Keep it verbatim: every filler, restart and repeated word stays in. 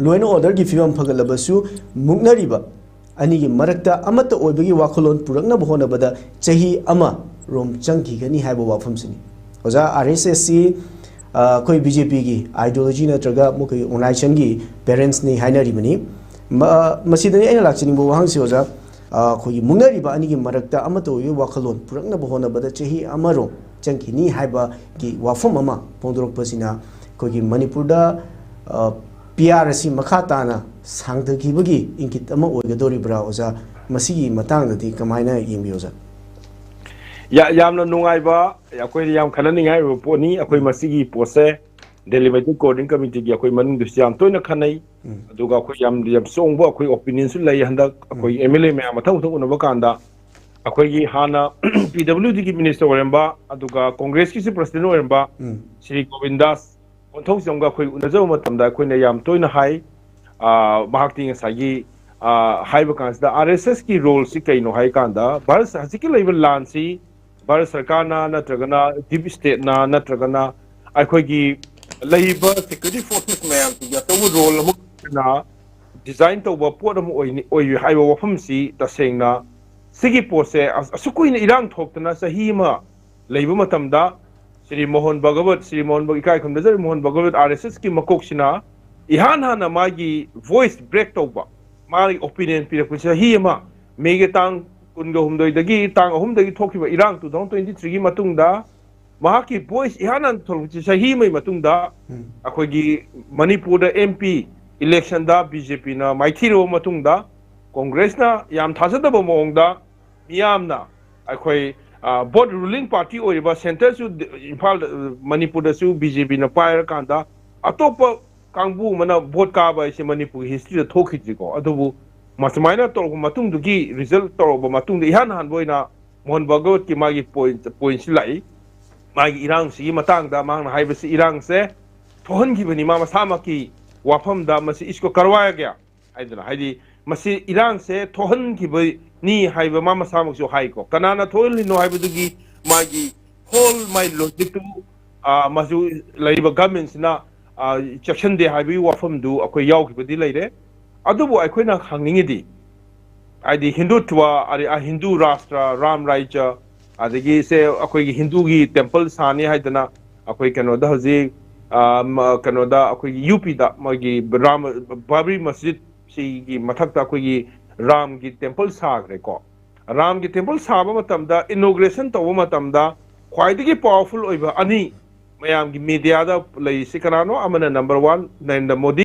Law and ꯑꯣꯔꯗꯔꯒꯤ ꯐꯤꯕꯝ ꯐꯒꯠꯂꯕꯁꯨ ꯃꯨꯛꯅꯔꯤꯕ ꯑꯅꯤꯒꯤ ꯃꯔꯛꯇ ꯑꯃꯠꯇ ꯑꯣꯏꯕꯒꯤ ꯋꯥꯈꯜꯂꯣꯟ ꯄꯨꯔꯛꯅꯕ ꯍꯣꯠꯅꯕꯗ ꯆꯍꯤ ꯑꯃ ꯔꯣꯝ ꯆꯪꯈꯤꯒꯅꯤ ꯍꯥꯏꯕ ꯋꯥꯐꯝꯁꯤꯅꯤ꯫ ꯑꯣꯖꯥ, ꯑꯥꯔ ꯑꯦꯁ ꯑꯦꯁꯁꯤ ꯑꯩꯈꯣꯏ ꯕꯤ ꯖꯦ ꯄꯤꯒꯤ ꯑꯥꯏꯗꯤꯌꯣꯂꯣꯖꯤ ꯅꯠꯇ꯭ꯔꯒ ꯃꯈꯣꯏꯒꯤ ꯑꯣꯔꯒꯅꯥꯏꯖꯦꯁꯟꯒꯤ ꯄꯦꯔꯦꯟꯁꯅꯤ ꯍꯥꯏꯅꯔꯤꯕꯅꯤ꯫ ꯃ- ꯃꯁꯤꯗꯅꯤ ꯑꯩꯅ ꯂꯥꯛꯆꯅꯤꯡꯕ ꯋꯥꯍꯪꯁꯤ, ꯑꯣꯖꯥ꯫ ꯑꯩꯈꯣꯏꯒꯤ ꯃꯨꯛꯅꯔꯤꯕ ꯑꯅꯤꯒꯤ ꯃꯔꯛꯇ ꯑꯃꯠꯇ ꯑꯣꯏꯕꯒꯤ ꯋꯥꯈꯜꯂꯣꯟ ꯄꯨꯔꯛꯅꯕ ꯍꯣꯠꯅꯕꯗ ꯆꯍꯤ ꯑꯃꯔꯣꯝ ꯆꯪꯈꯤꯅꯤ ꯍꯥꯏꯕꯒꯤ ꯋꯥꯐꯝ ꯑꯃ ꯐꯣꯡꯗꯣꯔꯛꯄꯁꯤꯅ ꯑꯩꯈꯣꯏꯒꯤ ꯃꯅꯤꯄꯨꯔꯗ ꯄꯤ ꯑꯥꯔ ꯑꯁꯤ ꯃꯈꯥ ꯇꯥꯅ ꯁꯥꯡꯊꯈꯤꯕꯒꯤ ꯏꯪꯒꯤꯠ ꯑꯃ ꯑꯣꯏꯒꯗꯧꯔꯤꯕ꯭ꯔꯥ, ꯑꯣꯖꯥ? ꯃꯁꯤꯒꯤ ꯃꯇꯥꯡꯗꯗꯤ ꯀꯃꯥꯏꯅ ꯌꯦꯡꯕꯤ, ꯑꯣꯖꯥ? ꯌꯥ- ꯌꯥꯝꯅ ꯅꯨꯡꯉꯥꯏꯕ, ꯑꯩꯈꯣꯏꯅ ꯌꯥꯝ ꯈꯟꯅꯅꯤꯡꯉꯥꯏ ꯑꯣꯏꯕ ꯄꯣꯠꯅꯤ꯫ ꯑꯩꯈꯣꯏ ꯃꯁꯤꯒꯤ ꯄꯣꯠꯁꯦ ꯗꯦꯂꯤꯃꯤꯇꯦꯠ ꯀꯣꯑꯣꯔꯗꯤꯅꯦꯁꯟ ꯀꯃꯤꯇꯤꯒꯤ ꯑꯩꯈꯣꯏ ꯃꯅꯨꯡꯗꯁꯨ ꯌꯥꯝ ꯇꯣꯏꯅ ꯈꯟꯅꯩ꯫ ꯑꯗꯨꯒ ꯑꯩꯈꯣꯏ ꯌꯥꯝ ꯌꯥꯝ ꯆꯣꯡꯕ ꯑꯩꯈꯣꯏ ꯑꯣꯄꯤꯅꯤꯌꯟꯁꯨ ꯂꯩ꯫ ꯍꯟꯗꯛ ꯑꯩꯈꯣꯏ ꯑꯦꯝ ꯑꯦꯜ ꯑꯦ ꯃꯌꯥꯝ ꯃꯊꯪ ꯃꯊꯪ ꯎꯅꯕ ꯀꯥꯟꯗ ꯑꯩꯈꯣꯏꯒꯤ ꯍꯥꯟꯅ ꯄꯤ ꯗꯕ꯭ꯂꯤꯎ ꯗꯤꯒꯤ ꯃꯤꯅꯤꯁꯇꯔ ꯑꯣꯏꯔꯝꯕ, ꯑꯗꯨꯒ ꯀꯣꯡꯒ꯭ꯔꯦꯁꯀꯤꯁꯨ ꯄ꯭ꯔꯁꯤꯗꯦꯟ ꯑꯣꯏꯔꯝꯕ ꯁ꯭ꯔꯤ ꯒꯣꯕꯤꯟꯗꯥꯁ ꯀꯣꯟꯊꯧꯖꯝꯒ ꯑꯩꯈꯣꯏ ꯎꯅꯖꯕ ꯃꯇꯝꯗ ꯑꯩꯈꯣꯏꯅ ꯌꯥꯝ ꯇꯣꯏꯅ ꯍꯥꯏ꯫ ꯑ, ꯃꯍꯥꯛꯇꯤ ꯉꯁꯥꯏꯒꯤ, ꯑ, ꯍꯥꯏꯕ ꯀꯥꯟꯁꯤꯗ ꯑꯥꯔ ꯑꯦꯁ ꯑꯦꯁꯀꯤ ꯔꯣꯜꯁꯤ ꯀꯩꯅꯣ ꯍꯥꯏ ꯀꯥꯟꯗ, ꯚꯥꯔꯠ ꯍꯧꯖꯤꯛꯀꯤ ꯂꯩꯕ ꯂꯥꯟꯁꯤ ꯚꯥꯔꯠ ꯁꯔꯀꯥꯔꯅ ꯅꯠꯇ꯭ꯔꯒꯅ ꯗꯤꯞ ꯏꯁꯇꯦꯠꯅ ꯅꯠꯇ꯭ꯔꯒꯅ ꯑꯩꯈꯣꯏꯒꯤ ꯂꯩꯔꯤꯕ ꯁꯦꯀ꯭ꯌꯨꯔꯤꯇꯤ ꯐꯣꯔꯁꯦꯁ ꯃꯌꯥꯝꯁꯤꯒꯤ ꯑꯆꯧꯕ ꯔꯣꯜ ꯑꯃ ꯑꯣꯏꯅ ꯗꯤꯖꯥꯏꯟ ꯇꯧꯕ ꯄꯣꯠ ꯑꯃ ꯑꯣꯏꯅꯤ, ꯑꯣꯏ ꯍꯥꯏꯕ ꯋꯥꯐꯝꯁꯤ ꯇꯁꯦꯡꯅ ꯁꯤꯒꯤ ꯄꯣꯠꯁꯦ ꯑꯁ-, ꯑꯁꯨꯛ ꯀꯨꯏꯅ ꯏꯔꯥꯡ ꯊꯣꯛꯇꯅ ꯆꯍꯤ ꯑꯃ ꯂꯩꯕ ꯃꯇꯝꯗ ꯁ꯭ꯔꯤ ꯃꯣꯍꯟ ꯚꯒꯋꯠ, ꯁ꯭ꯔꯤ ꯃꯣꯍꯟ ꯚ-, ꯏꯀꯥꯏ ꯈꯨꯝꯅꯖꯔꯤ, ꯃꯣꯍꯟ ꯚꯒꯋꯠ ꯑꯥꯔ ꯑꯦꯁ ꯑꯦꯁꯀꯤ ꯃꯀꯣꯛꯁꯤꯅ ꯏꯍꯥꯟ ꯍꯥꯟꯅ ꯃꯥꯒꯤ ꯚꯣꯏꯁ ꯕ꯭ꯔꯦꯛ ꯇꯧꯕ, ꯃꯥꯒꯤ ꯑꯣꯄꯤꯅꯤꯌꯟ ꯄꯤꯔꯛꯄ ꯆꯍꯤ ꯑꯃ, ꯃꯦꯒꯤ ꯇꯥꯡ ꯀꯨꯟꯒ ꯍꯨꯝꯗꯣꯏꯗꯒꯤ ꯇꯥꯡ ꯑꯍꯨꯝꯗꯒꯤ ꯊꯣꯛꯈꯤꯕ ꯏꯔꯥꯡ ꯇꯨ ꯊꯥꯎꯖꯟ ꯇ꯭ꯋꯦꯟꯇꯤ ꯊ꯭ꯔꯤꯒꯤ ꯃꯇꯨꯡꯗ ꯃꯍꯥꯛꯀꯤ ꯚꯣꯏꯁ ꯏꯍꯥꯟ ꯍꯥꯟꯅ ꯊꯣꯛꯂꯛꯄꯁꯤ ꯆꯍꯤ ꯑꯃꯒꯤ ꯃꯇꯨꯡꯗ ꯑꯩꯈꯣꯏꯒꯤ ꯃꯅꯤꯄꯨꯔꯗ ꯑꯦꯝ ꯄꯤ ꯏꯂꯦꯛꯁꯟꯗ ꯕꯤ ꯖꯦ ꯄꯤꯅ ꯃꯥꯏꯊꯤꯔꯕ ꯃꯇꯨꯡꯗ ꯀꯣꯡꯒ꯭ꯔꯦꯁꯅ ꯌꯥꯝ ꯊꯥꯖꯗꯕ ꯃꯑꯣꯡꯗ ꯃꯤꯌꯥꯝꯅ ꯑꯩꯈꯣꯏ, ꯑ, ꯚꯣꯠ ꯔꯨꯂꯤꯡ ꯄꯥꯔꯇꯤ ꯑꯣꯏꯔꯤꯕ ꯁꯦꯟꯇꯔꯁꯨ ꯗ-, ꯏꯝꯐꯥꯜꯗ, ꯑ, ꯃꯅꯤꯄꯨꯔꯗꯁꯨ ꯕꯤ ꯖꯦ ꯄꯤꯅ ꯄꯥꯏꯔꯀꯥꯟꯗ ꯑꯇꯣꯞꯄ ꯀꯥꯡꯕꯨ ꯑꯃꯅ ꯚꯣꯠ ꯀꯥꯕ ꯍꯥꯏꯁꯦ ꯃꯅꯤꯄꯨꯔꯒꯤ ꯍꯤꯁꯇ꯭ꯔꯤꯗ ꯊꯣꯛꯈꯤꯗ꯭ꯔꯤꯀꯣ꯫ ꯑꯗꯨꯕꯨ ꯃꯁꯨꯃꯥꯏꯅ ꯇꯧꯔꯕ ꯃꯇꯨꯡꯗꯒꯤ, ꯔꯤꯖꯜ ꯇꯧꯔꯕ ꯃꯇꯨꯡꯗ ꯏꯍꯥꯟ ꯍꯥꯟꯕ ꯑꯣꯏꯅ ꯃꯣꯍꯟ ꯚꯒꯋꯠꯀꯤ ꯃꯥꯒꯤ ꯄꯣꯏꯟ, ꯄꯣꯏꯟꯁꯤ ꯂꯥꯛꯏ꯫ ꯃꯥꯒꯤ ꯏꯔꯥꯡꯁꯤꯒꯤ ꯃꯇꯥꯡꯗ ꯃꯍꯥꯛꯅ ꯍꯥꯏꯕꯁꯤ, ꯏꯔꯥꯡꯁꯦ ꯊꯣꯛꯍꯟꯈꯤꯕꯅꯤ ꯃꯥ ꯃꯁꯥꯃꯛꯀꯤ ꯋꯥꯐꯝꯗ, ꯃꯁꯤ ꯏꯁꯀꯣ ꯀꯔꯋꯥꯌꯥ ꯒꯌꯥ ꯍꯥꯏꯗꯅ, ꯍꯥꯏꯗꯤ ꯃꯁꯤ ꯏꯔꯥꯡꯁꯦ ꯊꯣꯛꯍꯟꯈꯤꯕꯅꯤ ꯍꯥꯏꯕ ꯃꯥ ꯃꯁꯥꯃꯛꯁꯨ ꯍꯥꯏꯀꯣ꯫ ꯀꯅꯥꯅ ꯊꯣꯛꯍꯜꯂꯤꯅꯣ ꯍꯥꯏꯕꯗꯨꯒꯤ ꯃꯥꯒꯤ ꯍꯣꯜ ꯃꯥꯏ ꯂꯣꯖꯤꯛꯇꯨ, ꯑ, ꯃꯁꯨ ꯂꯩꯔꯤꯕ ꯒꯚꯔꯟꯃꯦꯟꯁꯤꯅ, ꯑ, ꯆꯦꯛꯁꯤꯟꯗꯦ ꯍꯥꯏꯕꯒꯤ ꯋꯥꯐꯝꯗꯨ ꯑꯩꯈꯣꯏ ꯌꯥꯎꯈꯤꯕꯗꯤ ꯂꯩꯔꯦ꯫ ꯑꯗꯨꯕꯨ ꯑꯩꯈꯣꯏꯅ ꯍꯪꯅꯤꯡꯉꯤꯗꯤ, ꯍꯥꯏꯗꯤ ꯍꯤꯟꯗꯨꯠꯋ, ꯑꯗꯩ, ꯑ, ꯍꯤꯟꯗꯨ ꯔꯥꯁꯇ꯭ꯔ, ꯔꯥꯝ ꯔꯥꯏꯖ꯭ꯌ, ꯑꯗꯒꯤ ꯁꯦ ꯑꯩꯈꯣꯏꯒꯤ ꯍꯤꯟꯗꯨꯒꯤ ꯇꯦꯝꯄꯜ ꯁꯥꯅꯤ ꯍꯥꯏꯗꯅ ꯑꯩꯈꯣꯏ ꯀꯩꯅꯣꯗ ꯍꯧꯖꯤꯛ, ꯑ, ꯃ-, ꯀꯩꯅꯣꯗ ꯑꯩꯈꯣꯏꯒꯤ ꯌꯨ ꯄꯤꯗ ꯃꯣꯏꯒꯤ ꯔꯥꯝ, ꯕꯥꯕ꯭ꯔꯤ ꯃꯁꯖꯤꯗ ꯁꯤꯒꯤ ꯃꯊꯛꯇ ꯑꯩꯈꯣꯏꯒꯤ ꯔꯥꯝꯒꯤ ꯇꯦꯝꯄꯜ ꯁꯥꯈ꯭ꯔꯦꯀꯣ꯫ ꯔꯥꯝꯒꯤ ꯇꯦꯝꯄꯜ ꯁꯥꯕ ꯃꯇꯝꯗ, ꯏꯅꯣꯒ꯭ꯔꯦꯁꯟ ꯇꯧꯕ ꯃꯇꯝꯗ ꯈ꯭ꯋꯥꯏꯗꯒꯤ ꯄꯥꯋꯔꯐꯨꯜ ꯑꯣꯏꯕ ꯑꯅꯤ ꯃꯌꯥꯝꯒꯤ ꯃꯦꯗꯤꯌꯥꯗ ꯂꯩꯔꯤꯁꯤ ꯀꯅꯥꯅꯣ? ꯑꯃꯅ ꯅꯝꯕꯔ ꯋꯥꯟ ꯅꯔꯦꯟꯗ꯭ꯔ ꯃꯣꯗꯤ,